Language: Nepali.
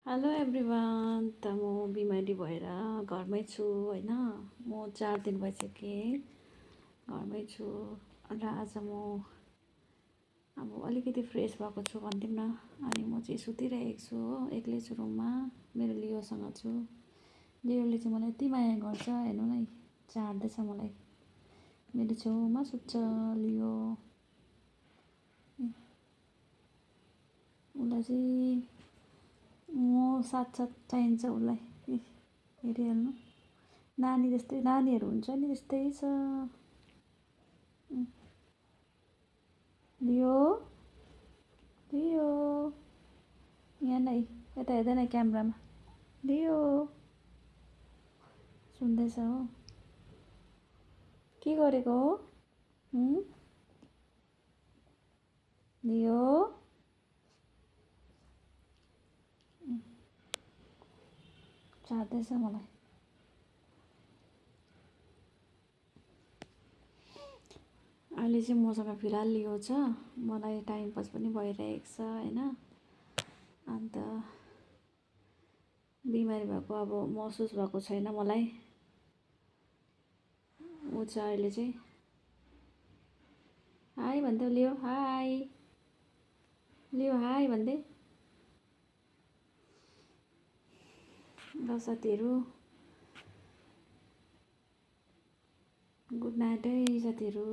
Hello everyone. त म बिमारी भएर घरमै छु होइन। म 4 दिन भइसकेँ घरमै छु र आज म अब अलिकति फ्रेस भएको छु भनिदिउँ न। अनि म चाहिँ सुतिरहेको छु हो, एक्लै छु रुममा, मेरो लियोसँग छु। लियोले चाहिँ मलाई यति माया गर्छ, हेर्नु नै चाट्दैछ मलाई, मेरो छेउमा सुत्छ लियो। उसलाई चाहिँ म साथ चाहिन्छ उसलाई। हेरिहाल्नु, नानी जस्तै, नानीहरू हुन्छ नि त्यस्तै छ। लियो लियो, यहाँ नै, यता हेर्दैन क्यामेरामा। लियो सुन्दैछ हो, के गरेको हो? लियो चाहँदैछ मलाई। अहिले चाहिँ मसँग फिलहाल लियो छ, मलाई टाइम पास पनि भइरहेको छ होइन। अन्त बिमारी भएको अब महसुस भएको छैन मलाई। ऊ चाहिँ अहिले चाहिँ हाई भन्दै, लियो हाई, लियो हाई भन्दै। ल साथीहरू, गुड नाइट है साथीहरू।